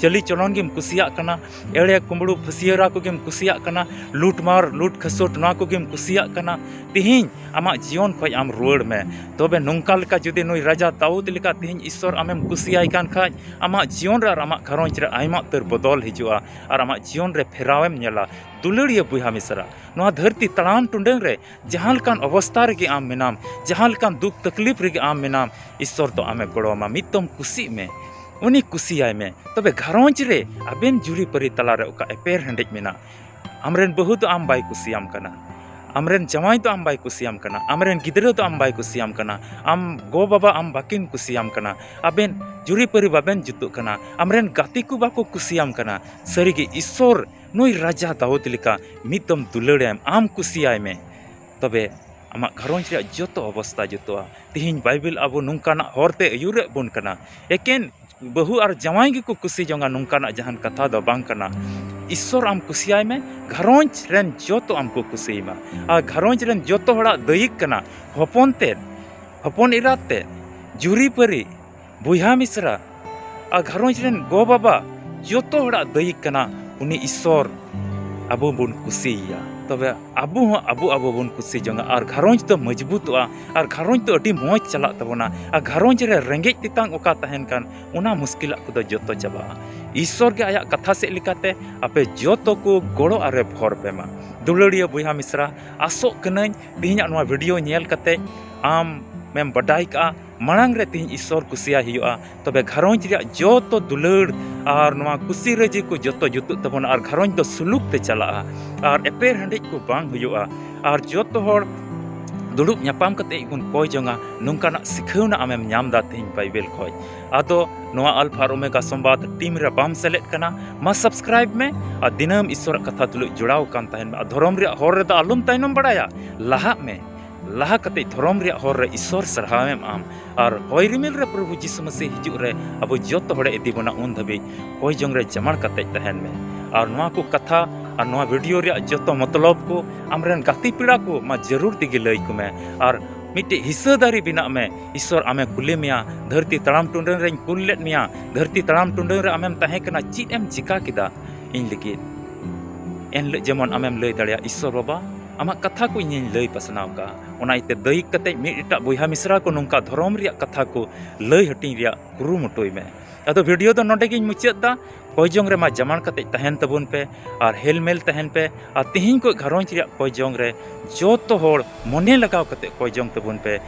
ᱪᱟᱹᱞᱤ ᱪᱚᱞᱚᱱ ᱜᱮᱢ ᱠᱩᱥᱤᱭᱟᱜ ᱠᱟᱱᱟ, ᱮᱲᱮ ᱠᱩᱢᱵᱽᱲᱩ ᱯᱷᱟᱹᱥᱭᱟᱹᱨᱟ ᱠᱚᱜᱮᱢ ᱠᱩᱥᱤᱭᱟᱜ ᱠᱟᱱᱟ, ᱞᱩᱴᱢᱟᱨ ᱞᱩᱴ ᱠᱷᱟᱹᱥᱩᱴ ᱱᱚᱣᱟ ᱠᱚᱜᱮᱢ ᱠᱩᱥᱤᱭᱟᱜ ᱠᱟᱱᱟ᱾ ᱛᱮᱦᱮᱧ ᱟᱢᱟᱜ ᱡᱤᱭᱚᱱ ᱠᱷᱚᱱ ᱟᱢ ᱨᱩᱣᱟᱹᱲ ᱢᱮ᱾ ᱛᱚᱵᱮ ᱱᱚᱝᱠᱟ ᱞᱮᱠᱟ ᱡᱩᱫᱤ ᱱᱩᱭ ᱨᱟᱡᱟ ᱫᱟᱣᱩᱫ ᱞᱮᱠᱟ ᱛᱮᱦᱮᱧ ᱤᱥᱥᱚᱨ ᱟᱢᱮᱢ ᱠᱩᱥᱤᱭᱟᱭ ᱠᱟᱱ ᱠᱷᱟᱡ, ᱟᱢᱟᱜ ᱡᱤᱭᱚᱱ ᱨᱮ ᱟᱨ ᱟᱢᱟᱜ ᱜᱷᱟᱨᱚᱸᱡᱽ ᱨᱮ ᱟᱭᱢᱟ ᱩᱛᱟᱹᱨ ᱵᱚᱫᱚᱞ ᱦᱤᱡᱩᱜᱼᱟ ᱟᱨ ᱟᱢᱟᱜ ᱡᱤᱭᱚᱱ ᱨᱮ ᱯᱷᱮᱨᱟᱣᱮᱢ ᱧᱮᱞᱟ᱾ ᱫᱩᱞᱟᱹᱲᱤᱭᱟᱹ ᱵᱚᱭᱦᱟ ᱢᱤᱥᱨᱟ, ᱱᱚᱣᱟ ᱫᱷᱟᱹᱨᱛᱤ ᱛᱟᱲᱟᱢ ᱴᱩᱰᱟᱹᱝ ᱨᱮ ᱡᱟᱦᱟᱸ ᱞᱮᱠᱟᱱ ᱚᱵᱚᱥᱛᱟ ᱨᱮᱜᱮ ᱟᱢ ᱢᱮᱱᱟᱢ, ᱡᱟᱦᱟᱸ ᱞᱮᱠᱟᱱ ᱫᱩᱠ ᱛᱟᱠᱞᱤᱯ ᱨᱮᱜᱮ ᱟᱢ ᱢᱮᱱᱟᱢ, ᱤᱥᱥᱚᱨ ᱫᱚ ᱟᱢᱮ ᱜᱚᱲᱚ ᱟᱢᱟ᱾ ᱢᱤᱫ ᱫᱚᱢ ᱠᱩᱥᱤᱜ ᱢᱮ, ᱩᱱᱤ ᱠᱩᱥᱤᱭᱟᱭ ᱢᱮ᱾ ᱛᱚᱵᱮ ᱜᱷᱟᱨᱚᱸᱡᱽ ᱨᱮ ᱟᱵᱮᱱ ᱡᱩᱨᱤ ᱯᱟᱹᱨᱤ ᱛᱟᱞᱟ ᱨᱮ ᱚᱠᱟ ᱮᱯᱮᱨ ᱦᱮᱸᱰᱮᱡ ᱢᱮᱱᱟᱜ, ᱟᱢᱨᱮᱱ ᱵᱟᱹᱦᱩ ᱫᱚ ᱟᱢ ᱵᱟᱭ ᱠᱩᱥᱤᱭᱟᱢ ᱠᱟᱱᱟ, ᱟᱢᱨᱮᱱ ᱡᱟᱶᱟᱭ ᱫᱚ ᱟᱢ ᱵᱟᱭ ᱠᱩᱥᱤᱭᱟᱢ ᱠᱟᱱᱟ, ᱟᱢᱨᱮᱱ ᱜᱤᱫᱽᱨᱟᱹ ᱫᱚ ᱟᱢ ᱵᱟᱭ ᱠᱩᱥᱤᱭᱟᱢ ᱠᱟᱱᱟ, ᱟᱢ ᱜᱚ ᱵᱟᱵᱟ ᱟᱢ ᱵᱟᱹᱠᱤᱱ ᱠᱩᱥᱤᱭᱟᱢ ᱠᱟᱱᱟ, ᱟᱵᱮᱱ ᱡᱩᱨᱤ ᱯᱟᱹᱨᱤ ᱵᱟᱵᱮᱱ ᱡᱩᱛᱩᱜ ᱠᱟᱱᱟ, ᱟᱢᱨᱮᱱ ᱜᱟᱛᱮ ᱠᱚ ᱵᱟᱠᱚ ᱠᱩᱥᱤᱭᱟᱢ ᱠᱟᱱᱟ᱾ ᱥᱟᱹᱨᱤᱜᱮ ᱤᱥᱥᱚᱨ ᱱᱩᱭ ᱨᱟᱡᱟ ᱫᱟᱣᱩᱫ ᱞᱮᱠᱟ ᱢᱤᱫ ᱫᱚᱢ ᱫᱩᱞᱟᱹᱲᱮᱢ, ᱟᱢ ᱠᱩᱥᱤᱭᱟᱭ ᱢᱮ, ᱛᱚᱵᱮ ᱟᱢᱟᱜ ᱜᱷᱟᱨᱚᱸᱡᱽ ᱨᱮᱭᱟᱜ ᱡᱚᱛᱚ ᱚᱵᱚᱥᱛᱟ ᱡᱩᱛᱩᱜᱼᱟ᱾ ᱛᱮᱦᱮᱧ ᱵᱟᱭᱵᱮᱞ ᱟᱵᱚ ᱱᱚᱝᱠᱟᱱᱟᱜ ᱦᱚᱨ ᱛᱮ ᱟᱹᱭᱩᱨᱮᱫ ᱵᱚᱱ ᱠᱟᱱᱟ᱾ ᱮᱠᱮᱱ ᱵᱟᱹᱦᱩ ᱟᱨ ᱡᱟᱶᱟᱭ ᱜᱮᱠᱚ ᱠᱩᱥᱤ ᱡᱚᱝᱟ, ᱱᱚᱝᱠᱟᱱᱟᱜ ᱡᱟᱦᱟᱱ ᱠᱟᱛᱷᱟ ᱫᱚ ᱵᱟᱝ ᱠᱟᱱᱟ᱾ ᱤᱥᱥᱚᱨ ᱟᱢ ᱠᱩᱥᱤᱭᱟᱭ ᱢᱮ, ᱜᱷᱟᱨᱚᱸᱡᱽ ᱨᱮᱱ ᱡᱚᱛᱚ ᱟᱢ ᱠᱚ ᱠᱩᱥᱤᱭᱟᱢᱟ᱾ ᱟᱨ ᱜᱷᱟᱨᱚᱸᱡᱽ ᱨᱮᱱ ᱡᱚᱛᱚ ᱦᱚᱲᱟᱜ ᱫᱟᱹᱭᱤᱠ ᱠᱟᱱᱟ ᱦᱚᱯᱚᱱ ᱛᱮᱫ, ᱦᱚᱯᱚᱱ ᱮᱨᱟ ᱛᱮᱫ, ᱡᱩᱨᱤ ᱯᱟᱹᱨᱤ, ᱵᱚᱭᱦᱟ ᱢᱤᱥᱨᱟ, ᱟᱨ ᱜᱷᱟᱨᱚᱸᱡᱽ ᱨᱮᱱ ᱜᱚ ᱵᱟᱵᱟ, ᱡᱚᱛᱚ ᱦᱚᱲᱟᱜ ᱫᱟᱹᱭᱤᱠ ᱠᱟᱱᱟ ᱩᱱᱤ ᱤᱥᱥᱚᱨ᱾ ᱟᱵᱚ ᱵᱚᱱ ᱠᱩᱥᱤᱭᱟᱭᱟ, ᱛᱚᱵᱮ ᱟᱵᱚ ᱦᱚᱸ ᱟᱵᱚ ᱟᱵᱚ ᱵᱚᱱ ᱠᱩᱥᱤ ᱡᱚᱝᱟ, ᱟᱨ ᱜᱷᱟᱨᱚᱸᱡᱽ ᱫᱚ ᱢᱚᱡᱽᱵᱩᱛᱚᱜᱼᱟ, ᱟᱨ ᱜᱷᱟᱨᱚᱸᱡᱽ ᱫᱚ ᱟᱹᱰᱤ ᱢᱚᱡᱽ ᱪᱟᱞᱟᱜ ᱛᱟᱵᱚᱱᱟ, ᱟᱨ ᱜᱷᱟᱨᱚᱸᱡᱽ ᱨᱮ ᱨᱮᱸᱜᱮᱡ ᱛᱮᱛᱟᱝ ᱚᱠᱟ ᱛᱟᱦᱮᱱ ᱠᱟᱱ, ᱚᱱᱟ ᱢᱩᱥᱠᱤᱞᱟᱜ ᱠᱚᱫᱚ ᱡᱚᱛᱚ ᱪᱟᱵᱟᱜᱼᱟ᱾ ᱤᱥᱥᱚᱨ ᱜᱮ ᱟᱭᱟᱜ ᱠᱟᱛᱷᱟ ᱥᱮᱫ ᱞᱮᱠᱟᱛᱮ ᱟᱯᱮ ᱡᱚᱛᱚ ᱠᱚ ᱜᱚᱲᱚ ᱟᱨᱮ ᱵᱷᱚᱨ ᱯᱮ ᱢᱟ᱾ ᱫᱩᱞᱟᱹᱲᱤᱭᱟᱹ ᱵᱚᱭᱦᱟ ᱢᱤᱥᱨᱟ, ᱟᱥᱚᱜ ᱠᱟᱹᱱᱟᱹᱧ ᱛᱮᱦᱮᱧᱟᱜ ᱱᱚᱣᱟ ᱵᱷᱤᱰᱤᱭᱳ ᱧᱮᱞ ᱠᱟᱛᱮ ᱟᱢ ᱮᱢ ᱵᱟᱰᱟᱭ ᱠᱟᱜᱼᱟ, ᱢᱟᱲᱟᱝ ᱨᱮ ᱛᱮᱦᱮᱧ ᱤᱥᱥᱚᱨ ᱠᱩᱥᱤᱭᱟᱭ ᱦᱩᱭᱩᱜᱼᱟ, ᱛᱚᱵᱮ ᱜᱷᱟᱨᱚᱸᱡᱽ ᱨᱮᱭᱟᱜ ᱡᱚᱛᱚ ᱫᱩᱞᱟᱹᱲ ᱟᱨ ᱱᱚᱣᱟ ᱠᱩᱥᱤ ᱨᱟᱹᱡᱤ ᱠᱚ ᱡᱚᱛᱚ ᱡᱩᱛᱩᱜ ᱛᱟᱵᱚᱱᱟ, ᱟᱨ ᱜᱷᱟᱨᱚᱸᱡᱽ ᱫᱚ ᱥᱩᱞᱩᱠ ᱛᱮ ᱪᱟᱞᱟᱜᱼᱟ, ᱟᱨ ᱮᱯᱮᱨ ᱦᱮᱸᱰᱮᱡ ᱠᱚ ᱵᱟᱝ ᱦᱩᱭᱩᱜᱼᱟ, ᱟᱨ ᱡᱚᱛᱚ ᱦᱚᱲ ᱫᱩᱲᱩᱵ ᱧᱟᱯᱟᱢ ᱠᱟᱛᱮ ᱵᱚᱱ ᱠᱚᱭ ᱡᱚᱝᱟ, ᱱᱚᱝᱠᱟᱱᱟᱜ ᱥᱤᱠᱷᱟᱹᱣᱱᱟ ᱟᱢᱮᱢ ᱧᱟᱢ ᱮᱫᱟ ᱛᱮᱦᱮᱧ ᱵᱟᱭᱵᱮᱞ ᱠᱷᱚᱡ᱾ ᱟᱫᱚ ᱱᱚᱣᱟ ᱟᱞᱯᱷᱟ ᱟᱨ ᱳᱢᱮᱜᱟ ᱥᱚᱢᱵᱟᱫ ᱴᱤᱢ ᱨᱮ ᱵᱟᱢ ᱥᱮᱞᱮᱫ ᱠᱟᱱᱟ, ᱢᱟ ᱥᱟᱵᱥᱠᱨᱟᱭᱤᱵ ᱢᱮ ᱟᱨ ᱫᱤᱱᱟᱹᱢ ᱤᱥᱥᱚᱨᱟᱜ ᱠᱟᱛᱷᱟ ᱛᱩᱞᱩᱡ ᱡᱚᱲᱟᱣ ᱟᱠᱟᱱ ᱛᱟᱦᱮᱱ ᱢᱮ᱾ ᱟᱨ ᱫᱷᱚᱨᱚᱢ ᱨᱮᱭᱟᱜ ᱦᱚᱨ ᱨᱮᱫᱚ ᱟᱞᱚᱢ ᱛᱟᱭᱱᱚᱢ ᱵᱟᱲᱟᱭᱟ, ᱞᱟᱦᱟᱜ ᱢᱮ᱾ ᱞᱟᱦᱟ ᱠᱟᱛᱮ ᱫᱷᱚᱨᱚᱢ ᱨᱮᱭᱟᱜ ᱦᱚᱨ ᱨᱮ ᱤᱥᱥᱚᱨ ᱥᱟᱨᱦᱟᱣᱮᱢ ᱟᱢ, ᱟᱨ ᱦᱚᱭ ᱨᱤᱢᱤᱞ ᱨᱮ ᱯᱨᱚᱵᱷᱩ ᱡᱤᱥᱩ ᱢᱟᱹᱥᱤ ᱦᱤᱡᱩᱜ ᱨᱮ ᱟᱵᱚ ᱡᱚᱛᱚ ᱦᱚᱲᱮ ᱤᱫᱤ ᱵᱚᱱᱟ᱾ ᱩᱱ ᱫᱷᱟᱹᱵᱤᱡ ᱠᱚᱭ ᱡᱚᱝ ᱨᱮ ᱡᱟᱢᱟᱲ ᱠᱟᱛᱮ ᱛᱟᱦᱮᱱ ᱢᱮ᱾ ᱟᱨ ᱱᱚᱣᱟ ᱠᱚ ᱠᱟᱛᱷᱟ ᱟᱨ ᱱᱚᱣᱟ ᱵᱷᱤᱰᱤᱭᱳ ᱨᱮᱭᱟᱜ ᱡᱚᱛᱚ ᱢᱚᱛᱞᱚᱵ ᱠᱚ ᱟᱢᱨᱮᱱ ᱜᱟᱛᱮ ᱯᱮᱲᱟ ᱠᱚ ᱢᱟ ᱡᱟᱹᱨᱩᱲ ᱛᱮᱜᱮ ᱞᱟᱹᱭ ᱠᱚ ᱢᱮ᱾ ᱟᱨ ᱢᱤᱫᱴᱮᱡ ᱦᱤᱥᱟᱹᱫᱟᱨᱤ ᱵᱮᱱᱟᱜ ᱢᱮ᱾ ᱤᱥᱥᱚᱨ ᱟᱢᱮ ᱠᱩᱞᱤ ᱢᱮᱭᱟ, "ᱫᱷᱟᱹᱨᱛᱤ ᱛᱟᱲᱟᱢ ᱴᱩᱰᱟᱹᱝ ᱨᱮᱧ ᱠᱩᱞ ᱞᱮᱫ ᱢᱮᱭᱟ, ᱫᱷᱟᱹᱨᱛᱤ ᱛᱟᱲᱟᱢ ᱴᱩᱰᱟᱹᱝ ᱨᱮ ᱟᱢᱮᱢ ᱛᱟᱦᱮᱸ ᱠᱟᱱᱟ, ᱪᱮᱫ ᱮᱢ ᱪᱤᱠᱟ ᱠᱮᱫᱟ ᱤᱧ ᱞᱟᱹᱜᱤᱫ?" ᱮᱱᱦᱤᱞᱳᱜ ᱡᱮᱢᱚᱱ ᱟᱢᱮᱢ ᱞᱟᱹᱭ ᱫᱟᱲᱮᱭᱟᱜᱼᱟ, "ᱤᱥᱥᱚᱨ ᱵᱟᱵᱟ, ᱟᱢᱟᱜ ᱠᱟᱛᱷᱟ ᱠᱚ ᱤᱧᱤᱧ ᱞᱟᱹᱭ ᱯᱟᱥᱱᱟᱣ ᱠᱟᱜᱼᱟ, ᱚᱱᱟ ᱤᱭᱟᱹᱛᱮ ᱫᱟᱹᱭᱤᱠ ᱠᱟᱛᱮ ᱢᱤᱫ ᱮᱴᱟᱜ ᱵᱚᱭᱦᱟ ᱢᱤᱥᱨᱟ ᱠᱚ ᱱᱚᱝᱠᱟ ᱫᱷᱚᱨᱚᱢ ᱨᱮᱭᱟᱜ ᱠᱟᱛᱷᱟ ᱠᱚ ᱞᱟᱹᱭ ᱦᱟᱹᱴᱤᱧ ᱨᱮᱭᱟᱜ ᱠᱩᱨᱩᱢᱩᱴᱩᱭ ᱢᱮ᱾" ᱟᱫᱚ ᱵᱷᱤᱰᱤᱭᱳ ᱫᱚ ᱱᱚᱰᱮ ᱜᱤᱧ ᱢᱩᱪᱟᱹᱫ ᱫᱟ᱾ ᱠᱚᱭ ᱡᱚᱝ ᱨᱮᱢᱟ ᱡᱟᱢᱟᱲ ᱠᱟᱛᱮ ᱛᱟᱦᱮᱱ ᱛᱟᱵᱚᱱ ᱯᱮ, ᱟᱨ ᱦᱮᱞᱢᱮᱞ ᱛᱟᱦᱮᱱ ᱯᱮ, ᱟᱨ ᱛᱤᱦᱤᱧ ᱠᱷᱚᱡ ᱜᱷᱟᱨᱚᱸᱡᱽ ᱨᱮᱭᱟᱜ ᱠᱚᱭ ᱡᱚᱝ ᱨᱮ ᱡᱚᱛᱚ ᱦᱚᱲ ᱢᱚᱱᱮ ᱞᱟᱜᱟᱣ ᱠᱟᱛᱮ ᱠᱚᱭ ᱡᱚᱝ ᱛᱟᱵᱚᱱ ᱯᱮ᱾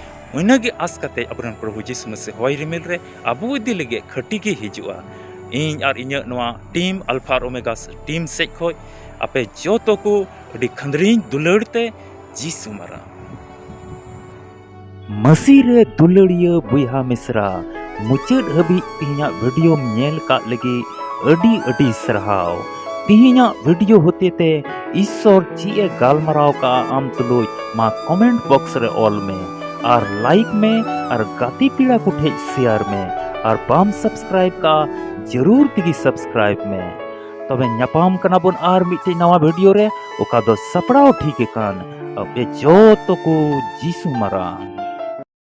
ᱤᱱᱟᱹᱜᱮ ᱟᱥ ᱠᱟᱛᱮ ᱟᱵᱚᱨᱮᱱ ᱯᱨᱚᱵᱷᱩ ᱡᱤᱥᱩ ᱢᱟᱹᱥᱤ ᱦᱚᱭ ᱨᱤᱢᱤᱞ ᱨᱮ ᱟᱵᱚ ᱤᱫᱤ ᱞᱟᱹᱜᱤᱫ ᱠᱷᱟᱹᱴᱤ ᱜᱮ ᱦᱤᱡᱩᱜᱼᱟ᱾ ᱤᱧ ᱟᱨ ᱤᱧᱟᱹᱜ ᱱᱚᱣᱟ ᱴᱤᱢ ᱟᱞᱯᱷᱟ ᱟᱨ ᱳᱢᱮᱜᱟ ᱴᱤᱢ ᱥᱮᱡ ᱠᱷᱚᱡ ᱟᱯᱮ ᱡᱚᱛᱚ ᱠᱚ ᱟᱹᱰᱤ ᱠᱷᱟᱹᱱᱫᱽᱨᱤᱧ ᱫᱩᱞᱟᱹᱲ ᱛᱮ ᱡᱤᱥᱩ ᱢᱟᱨᱟᱝ᱾ ᱢᱟᱹᱥᱤ ᱨᱮ ᱫᱩᱞᱟᱹᱲᱤᱭᱟᱹ ᱵᱚᱭᱦᱟ ᱢᱤᱥᱨᱟ, ᱢᱩᱪᱟᱹᱫ ᱦᱟᱹᱵᱤᱡ ᱛᱮᱦᱮᱧᱟᱜ ᱵᱷᱤᱰᱤᱭᱳᱢ ᱧᱮᱞ ᱠᱟᱜ ᱞᱟᱹᱜᱤᱫ ᱟᱹᱰᱤ ᱟᱹᱰᱤ ᱥᱟᱨᱦᱟᱣ᱾ ᱛᱮᱦᱮᱧᱟᱜ ᱵᱷᱤᱰᱤᱭᱳ ᱦᱚᱛᱮᱛᱮ ᱤᱥᱥᱚᱨ ᱪᱮᱫ ᱮ ᱜᱟᱞᱢᱟᱨᱟᱣ ᱠᱟᱜᱼᱟ ᱟᱢ ᱛᱩᱞᱩᱡ, ᱢᱟ ᱠᱚᱢᱮᱱᱴ ᱵᱚᱠᱥ ᱨᱮ ᱚᱞ ᱢᱮ, ᱟᱨ ᱞᱟᱭᱤᱠ ᱢᱮ, ᱟᱨ ᱜᱟᱛᱮ ᱯᱮᱲᱟ ᱠᱚ ᱴᱷᱮᱡ ᱥᱮᱭᱟᱨ ᱢᱮ᱾ ᱟᱨ ᱵᱟᱢ subscribe ᱠᱟᱜᱼᱟ, ᱡᱟᱹᱨᱩᱲ ᱛᱮᱜᱮ subscribe ᱢᱮ᱾ ᱛᱚᱵᱮ ᱧᱟᱯᱟᱢ ᱠᱟᱱᱟ ᱵᱚᱱ ᱟᱨ ᱢᱤᱫᱴᱮᱡ ᱱᱟᱣᱟ video ᱨᱮ, ᱚᱠᱟ ᱫᱚ ᱥᱟᱯᱲᱟᱣ ᱴᱷᱤᱠ ᱟᱠᱟᱱ ᱟᱯᱮ ᱡᱚᱛᱚ ᱠᱚ ᱡᱤᱥᱩ ᱢᱟᱨᱟᱝ᱾